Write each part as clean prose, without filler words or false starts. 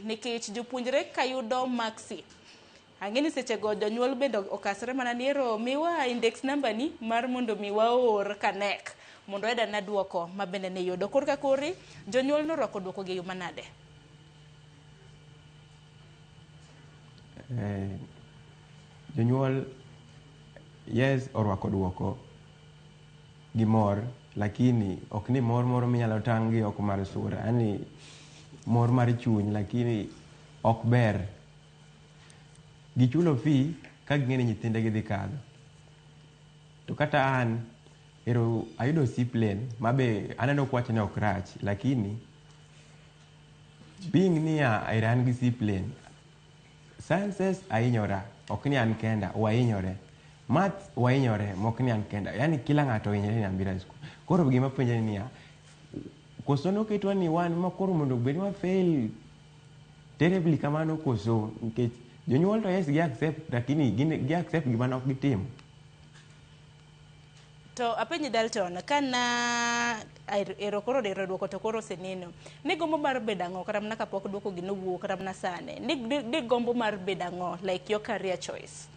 Nikech jopuonjre kayudo maksi, ang'e ni sechego jonyuol bende okasre mana ni ero miwa index number ni mar mondo mi waor kanek mondo wayud ane duoko ma bende ne yudo. Korka kori, jonyuol norwako duoko gi e yo manade? Jonyuol yes orwako duoko gi mor, lakini ok ni mor moro minyalo tang' gi oko mar sura, yani mor mar chuny, lakini ok ber. Gichulo fee ka ging'e ni nyithindegi dhi kadho. To kata an, ero ayudo C plane, ma be aneno kwacho ni ok rach, lakini being niya ero an gi C plane, sciences ahinyora, ok ni an kenda, wahinyore. Maths wahinyore, mok ni an kenda. Yani kila ng'ato ohinyore e Nyambira School. Koro gima penjo ni niya, koso noketwa ni wan ma koro mondo bed wa fail terribly kamano koso, nikech jonyuol to yes gi accept, lakini gin gi accept gima nok gitimo. To apenji Dalton, kana ero koro ero duoko to koro oseneno. Ni gombo mar bedo ang'o kata mana kapok duoko gi nowuok kata mana sani. Ni gombo mar bedo ang'o, like your career choice?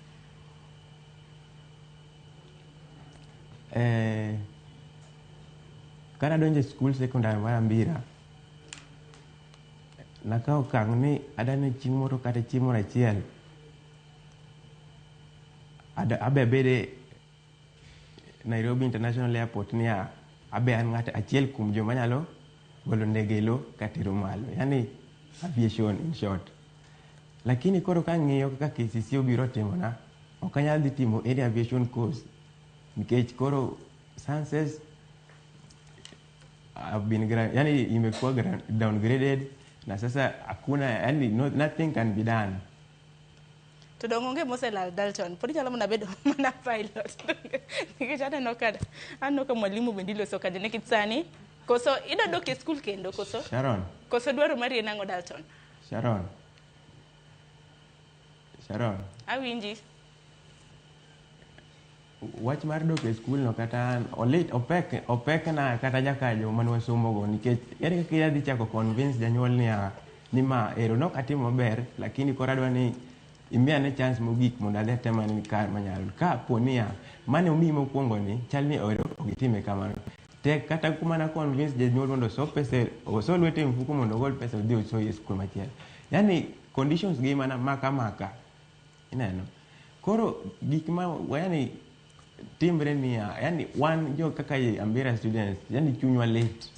Kana donjo e skul sekondar mar Ambira, nakawo okang' ni adani chieng' moro kata chieng' moro achiel abe abede Nairobi International Airport niya abe an ng'at achiel kuom joma nyalo golo ndege e lo katero malo, yani aviation in short. Lakini koro kang'iyo kaka KCC obiro timona, ok anyal dhi timo any aviation course nikech koro sciences have been yani imekuwa downgraded na sasa hakuna, yani no, nothing can be done. To dong onge moselal Dalton, pod inyalo mana bedo mana pilot. Nikech aneno ka mwalimu bende iloso kaja nikech sani koso idwa dok e skul kendo koso? Sharon. Koso dwaro mari en ang'o Dalton? Sharon. Sharon. Awinji. Wach mar dok e skul no kata an olit opek opek na kata nyaka joma ne wasomogo nikech ere kaka idhi chako convince janyuol niya ni ma ero nok atimo maber, lakini koro adwa ni imiya ne chance mogik mondo adhi atem ane kar manyalo. Ka po niya mane omiyi mokwongo ni chal ni ero ok itime kamano, tek kata mana convince janyuol mondo oso pesa, oso lwete e mfuko mondo ogol pesa odhi osoyi e skul machielo. Yani conditions gi mana maka maka ineno. Koro gik ma yani timre niya, yani wan jo kaka Ambira students, yani chunywa lit.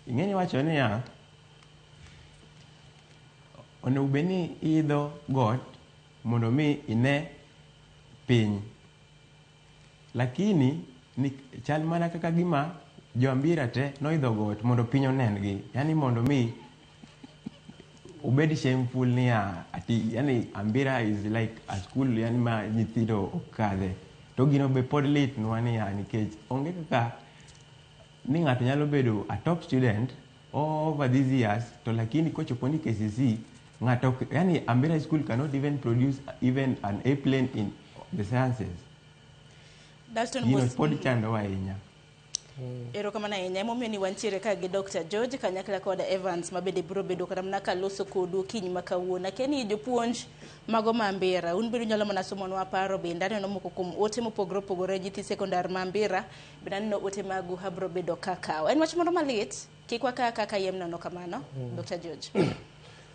Ing'eni wacho niya, onego bed ni iidho got mondo mi ine piny. Lakini ni chal mana kaka gima jo Ambira te noidho got mondo piny onen-gi. Yani mondo mi obed shameful niya ati yani Ambira is like a school yani ma nyithindo ok kadhe. To gino be pod litnwa niya nikech onge kaka ni ng'ato nyalo bedo a top student over these years to lakini kochopo ni KCC ng'ato yani Ambira School cannot even produce even an A plane in the sciences. Dalton Gino Bos pod chandowa ahinya. Erokamano ahinya. Emomiyo ni wantiere ka gi Dr. George kanyakla kod Evans ma bende biro bedo kata mana kaloso kodu okinyi ma kawuono. Akia ni jopuonj mago ma Ambira, un bende unyalo mana somonwa paro bende. Aneno moko kuom ote mopogore opogore nyithi sekondar ma Ambira, bende aneno ote magu abiro bedo kakawo. En wach moro malit, kik wakaw kaka yiem nono kamano, Dr. George.